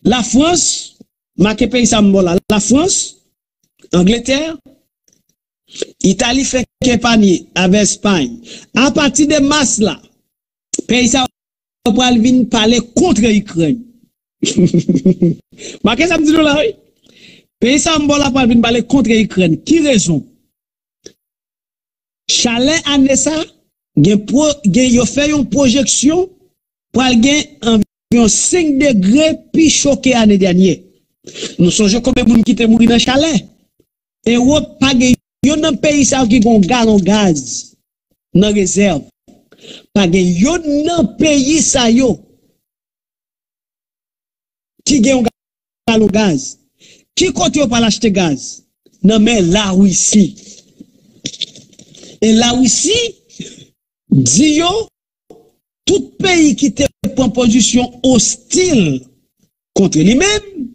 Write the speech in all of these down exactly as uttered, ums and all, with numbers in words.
Lafrans, make peyi sa m ba w la, Lafrans, Angletè, Itali fenk epanye avè Espay. Apati de mas la, peyi sa yo pral vin pale kont Ikrèn. Make sa m di nou la, wi. Peyi sa yo m ba w la pral vin pale kont Ikrèn. Ki rezon? Chalè ane sa, gen, pro, gen yo fè yon pwojeksyon pral gen anviwon senk degre pi cho ke ane dènye. Nou sonje konbyen moun ki te mouri nan chalè? Ewòp pa gen youn nan peyi sa yo ki gen yon galon gaz nan rezèv. Pa gen youn nan peyi sa yo ki gen yon galon gaz. Ki kote yo pral achte gaz? Nan men Larisi. E Larisi di yo, tout peyi ki te pran pozisyon ostil kont li menm,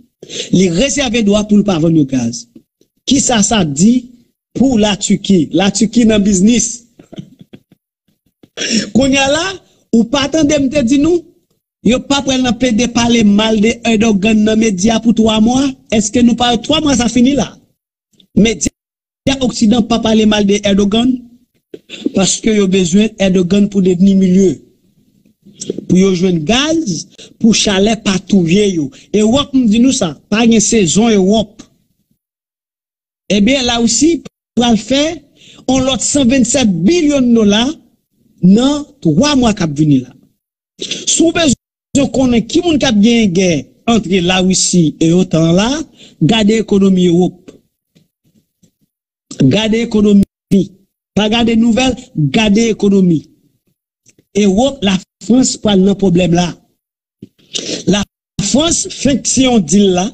li rezève dwa pou l pa vann yo gaz. Kisa sa di pou Latiki? Latiki nan biznis. Kounye a la, ou pa tande m te di nou, yo pa pral nan plede pale mal de Erdogan nan medya pou twa mwa? Èske nou pa wè twa mwa sa fini la? Medya Oksidan pa pale mal de Erdogan, paske yo bezwen Erdogan pou devni milye. Pou yo jwenn gaz, pou chalè pa touye yo. Ewòp, m di nou sa, pa gen sezon Ewòp. Ebyen, Larisi pral fè yon lòt san vennsèt bilyon dola nan twa mwa k ap vini la. Si w bezwen konnen ki moun k ap genyen gè antre Larisi e otan an la, gade ekonomi Ewòp. Gade ekonomi. Pa gade nouvèl, gade ekonomi. Ewòp, Lafrans pral nan pwoblèm la. Lafrans fenk siyen yon dil la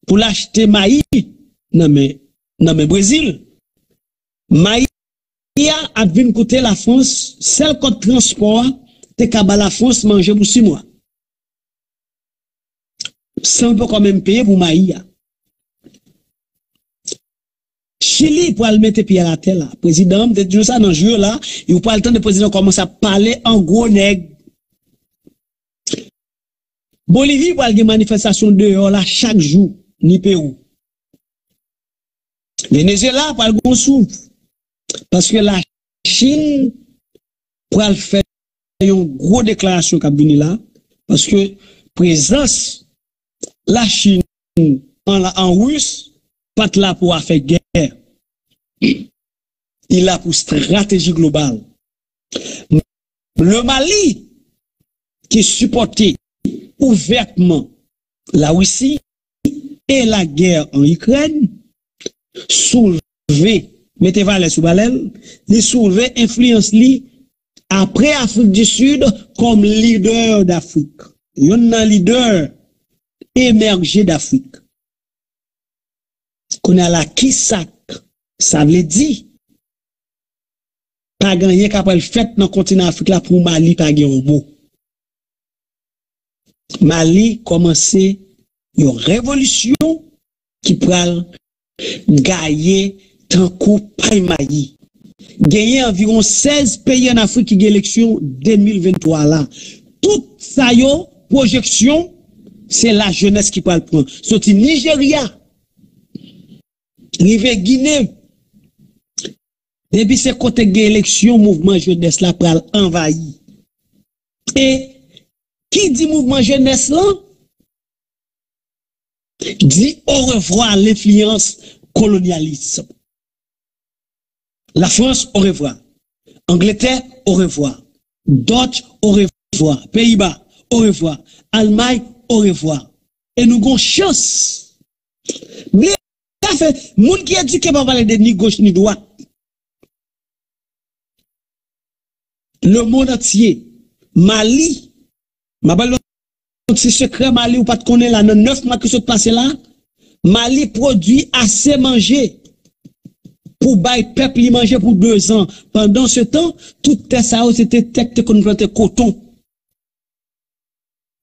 pou l achte mayi nan men, nan men Brezil. Mayi a ap vin koute Lafrans, sèl kòb transpò a te ka ba Lafrans manje pou sis mwa. San l poko menm peye pou mayi a. Chili pral mete pye l atè la. Prezidan an, m te di nou sa nan jou yo la, yo pral tande prezidan kòmanse ap pale an gwo nèg. Bolivi pral gen manifestasyon deyò la chak jou, ni Pewou. Venezuela pral gon souf, paske Lachin pral fè yon gwo deklarasyon k ap vini la, paske prezans Lachin an, an Ris pa t la pou afè gè. Li la pou strateji global. Le Mali, ki sipòte ouvètman Larisi e lagè an Ikrèn, soulve, mete valè sou valè l, li soulve enfliyans li apre Afrik di Sid kòm lidè Dafrik, youn nan lidè emèje Dafrik. Kounye a la, ki sa k sa vle di? Pa gen anyen k ap pral fèt nan kontinan Afrik la pou Mali pa gen yon mo. Mali kòmanse yon revolisyon ki pral gaye tankou pay mayi. Genyen anviwon sèz peyi ann Afrik ki gen eleksyon de mil venntwa la. Tout sa yo, pwojeksyon, se lajenès ki pral pran. Soti Nijerya, rive Ginen, depi se kote gen eleksyon, mouvman jenès la pral anvayi. E ki di mouvman jenès lan, di orevwa lenfliyans kolonyalis. Lafrans, orevwa. Angletè, orevwa. Dutch, orevwa. Peyiba, orevwa. Almay, orevwa. E nou gon chans. Bliye afè, moun ki edike pa pale de ni goch ni dwat. Lemonn antye. Mali, m ap ba nou yon ti sekrè, Mali, ou pa t konnen la, nan nèf mwa ki sot pase la, Mali pwodui ase manje pou bay pèp li manje pou dezan. Pandan se tan, tout tè sa yo se te tè k te konn plante koton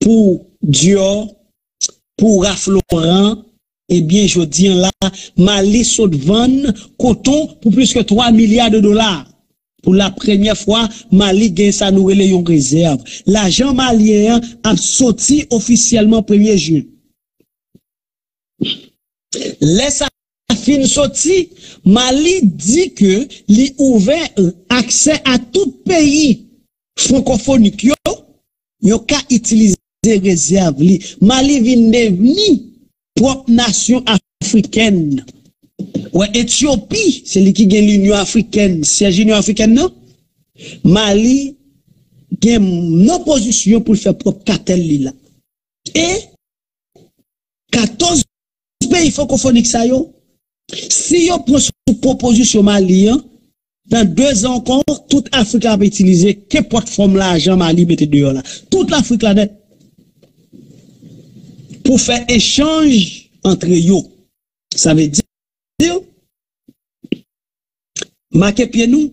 pou Dior, pou Ralph Lauren, ebyen, jodi an la, Mali sot vann koton pou plis ke twa milya de dola. Pou la premyè fwa, Mali gen sa nou rele yon rezèv. Lajan malyen an ap soti ofisyèlman premye jen. Lè sa fin soti, Mali di ke li ouvè aksè a tout peyi frankofonik yo, yo ka itilize rezèv li. Mali vin devni pwòp nasyon afrikèn. Wè, Etyopi, se li ki gen Linyon Afrikèn, syèj Linyon Afrikèn nan. Mali gen nan pozisyon pou l fè pwòp katèl li la. E katòz peyi frankofonik sa yo, si yo pran sou pwopozisyon Mali an, nan de zan ankò, tout Afrik la ap itilize kenpòt fòm lajan Mali mete deyò la. Tout Lafrik la nèt. Pou fè echanj antre yo. Sa vle di, make pye nou,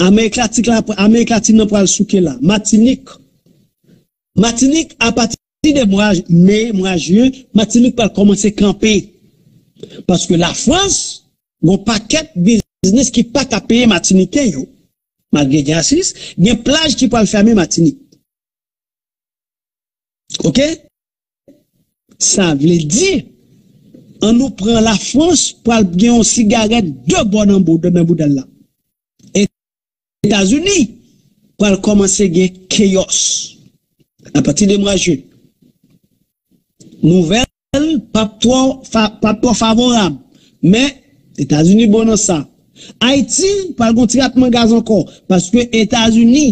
Amerik Latin la, Amerik Latin nan pral souke la. Matinik. Matinik, apati de mwa me, mwa jen, Matinik pral kòmanse kanpe. Paske Lafrans, gon pakèt biznis ki pa ka peye Matiniken yo. Malgre gen asiz, gen plaj ki pral fèmen Matinik. Oke? Sa vle di, an nou pran Lafrans pral gen yon sigarèt de bò nan boud-, nan boudèl la. Etazini pral kòmanse gen keyòs apati de mwa jen. Nouvèl p ap twò fa-, p ap twò favorab, men Etazini bon nan sa. Ayiti pral gon ti ratman gaz ankò, paske Etazini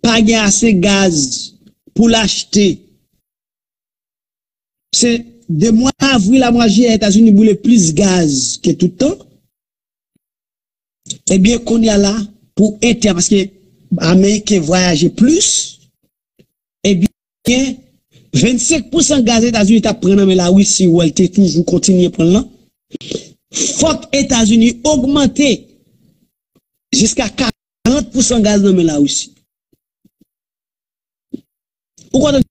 pa gen ase gaz pou l achte. Se de mwa avril a mwa jiyè, Etazini boule plis gaz ke tout tan. Ebyen, kounye a la, pou entè, paske Ameriken vwayaje plis, ebyen, vennsenk pousan gaz Etazini t ap pran nan men Larisi, ou wè l te toujou kontinye pran l lan, fòk Etazini ogmante jiska karant pousan gaz nan men Larisi. Ou konprann?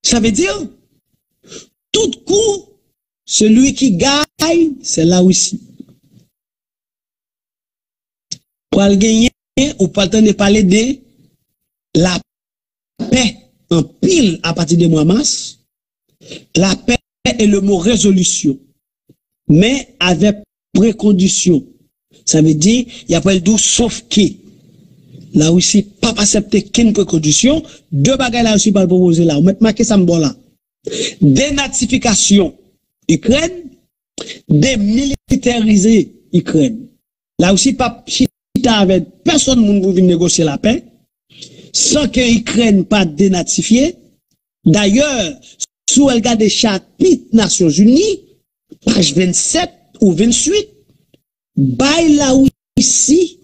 Sa vle di, tout kou, celui qui gagne, c'est la Russie. Pral genyen, ou pral tande pale de lapè anpil apati de mwa mas, lapè e le mo rezolisyon. Men avèk prekondisyon. Sa vle di, y ap di w sof ke Larisi p ap aksepte kenn prekondisyon, de bagay Larisi pral pwopoze la. Ou mèt make sa m ba w la. Denatifikasyon Ikrèn, demilitèrize Ikrèn. Larisi p ap chita avèk pèsonn moun pou vin negosye lapè, san ke Ikrèn pa denatifye. Dayè, si w al gade chapit Nasyonzini, paj vennsèt ou venntuit, bay Larisi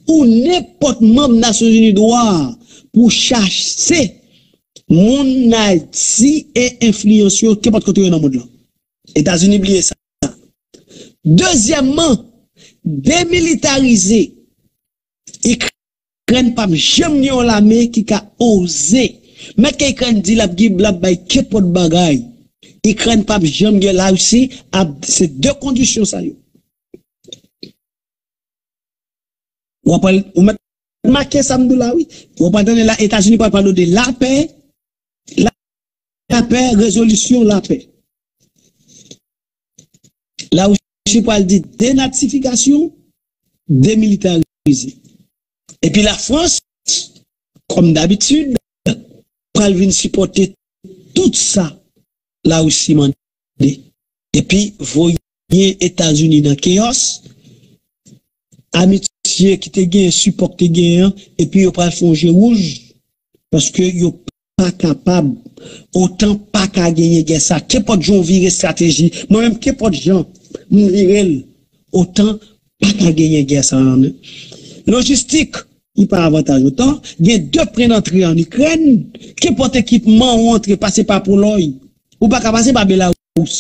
ou nenpòt manm Nasyonzini dwa pou chase moun Ayiti e enfliyans yo kenpòt kote yo nan mond lan. Etazini bliye sa. Dezyèmman, demilitarize. Ikrèn p ap janm gen yon lame ki ka oze. Mèt ke Ikrèn di l ap gi-, l ap bay kenpòt bagay. Ikrèn p ap janm gen, Larisi ap, se de kondisyon sa yo. W ap al, ou mèt make sa m di w la, wi. W ap al tande la, Etazini pral pale de lapè, lapè, rezolisyon lapè. Larisi pral di denatifikasyon, demilitarize. Epi Lafrans, kòm dabitid, pral vin sipòte tout sa Larisi mande. Epi voye Etazini nan keyòs, amitye ki te genyen, sipò ki te genyen an, epi yo pral fè yon je wouj, paske yo pa kapab, OTAN pa ka genyen gè sa. Kenpòt jan w vire estrateji, mwen menm, kenpòt jan m vire l, OTAN pa ka genyen gè sa a, non. Lojistik, li pa avantaj OTAN. Gen de pwen antre an Ikrèn, kenpòt ekipman ou antre, pase pa Polòy, ou pa ka pase pa Belarus.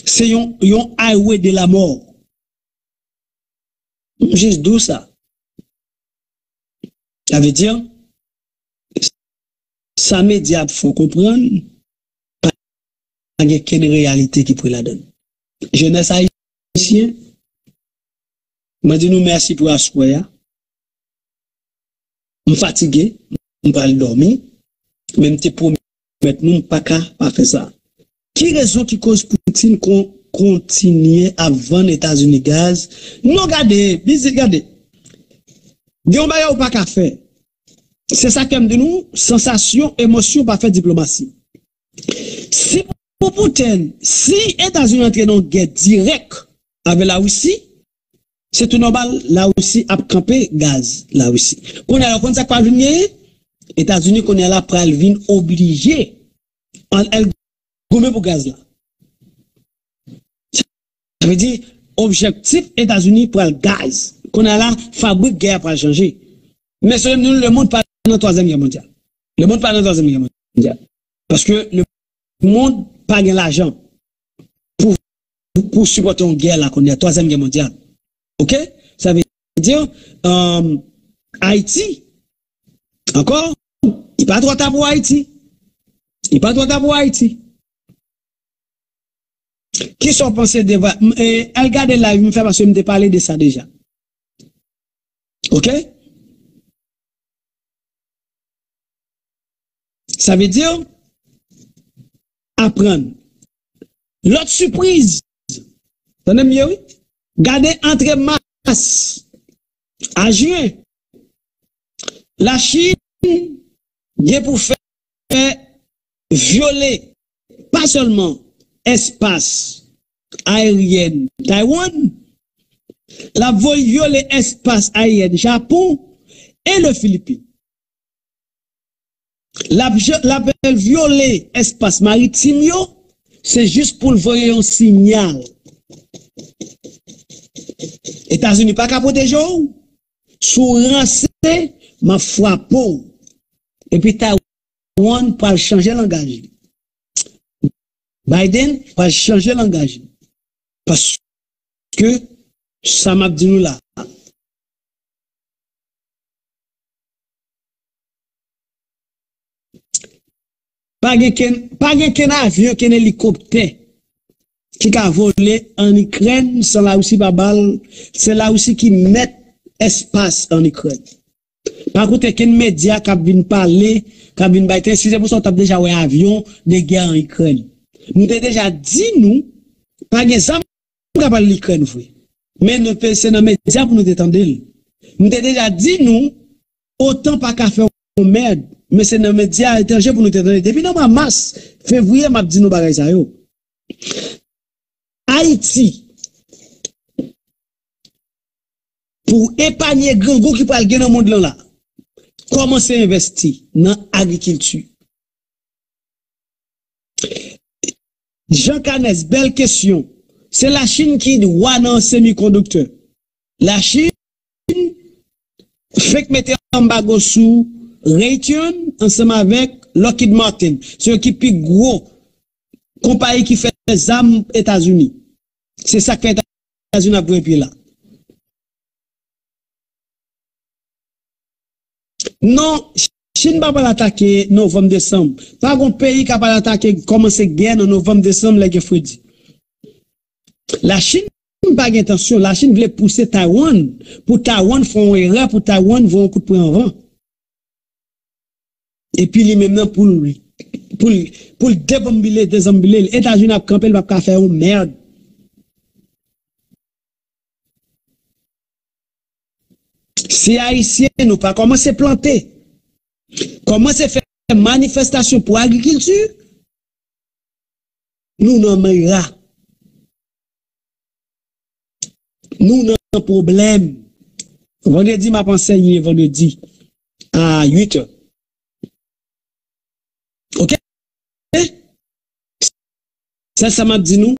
Se yon, yon highway de la mort. M jis di w sa. Sa vle di, sa medya ap fè w konprann, pa gen kenn reyalite ki pre ladan l. Jenès ayisyen, mwen di nou mèsi pou aswè a. M fatige, m pral dòmi. Men m te pwomèt nou m pa ka pa fè sa. Ki rezon ki koz Putin kon, kontinye ap vann Etazini gaz? Non, gade, bizi, gade. Gen yon bagay ou pa ka fè. Se sa ke m di nou, sansasyon, emosyon pa fè diplomasi. Si pou Putin, si Etazini antre nan yon gè dirèk avè Larisi, se tou nòmal, Larisi ap kanpe gaz Larisi. Kounye a, ou konn sa k pral vin genyen? Etazini kounye a la pral vin oblije an, al goumen pou gaz la. Sa vle di, objektif Etazini pral gaz. Kounye a la, fabrik gè a pral chanje. Men se nou, lemonn pa nan twazyèm gè mondyal. Lemonn pa nan twazyèm gè mondyal. Paske lemonn pa gen lajan pou, pou sipòte yon gè la kounye a, twazyèm gè mondyal. Oke? Sa vle di, um, Ayiti, ankò, li pa twò ta pou Ayiti. Li pa twò ta pou Ayiti. Kisa w panse de va-, m, e, al gade live m fè paske m te pale de sa deja. Oke? Sa vle di, aprann. Lòt sipriz. Tande m byen, wi. Gade antre mas a jen. Lachin gen pou fè vyole pa sèlman espas aeryen Taiwan, l ap voye vyole espas aeryen Japon e le Filipin. L ap, l ap vyole espas maritim yo, se jis pou l voye yon siyal. Etazini pa ka pwoteje w, si w ranse, m ap frape w. Epi Taiwan pral chanje langaj li. Biden pral chanje langaj li. Paske sa m ap di nou la, pa gen ken, pa gen ken avyon, ken elikoptè ki ka vole ann Ikrèn san Larisi pa ba l. Se Larisi ki mèt espas ann Ikrèn. Pa koute kenn medya k ap vin pale, k ap vin bay tenten. Si se pou sa, w t ap deja wè avyon de gè an Ikrèn. Nou te deja di nou, pa gen zam k ap al Ikrèn vre. Men nou te, se nan medya pou nou te tande l. Nou te deja di nou, otan pa ka fè yon mèd, men se nan medya etranje pou nou te tande. Depi nan mwa mas, fevriye, m ap di nou bagay sa yo. Ayiti, pou epanye grangou ki pral gen nan mond lan la, kòmanse envèsti nan agrikilti. Jean Canès, bèl kesyon. Se Lachin ki wa nan semikondiktè. Lachin fenk mete anbago sou Raytheon ansanm avèk Lockheed Martin. Se yo ki pi gwo konpayi ki fè zam Etazini. Se sa k fè Etazini ap voye pye la. Non, Chin pa pral atake novanm, desanm. Pa gon peyi k ap al atake, kòmanse gè nan novanm, desanm, lè gen fredi. Lachin pa gen entansyon. Lachin vle pouse Taiwan pou Taiwan fè yon erè, pou Taiwan voye yon kout pwen anvan. Epi li menm nan pou l, pou l, pou l debonbile, dezonbile l. Etazini ap kanpe, l p ap ka fè yon mèd. Si Ayisyen nou pa kòmanse plante, kòmanse fè manifestasyon pou agrikilti, nou nan mera. Nou nan pwoblèm. Vandredi, m ap ansèye vandredi a uit è. Oke? Sèl sa m ap di nou,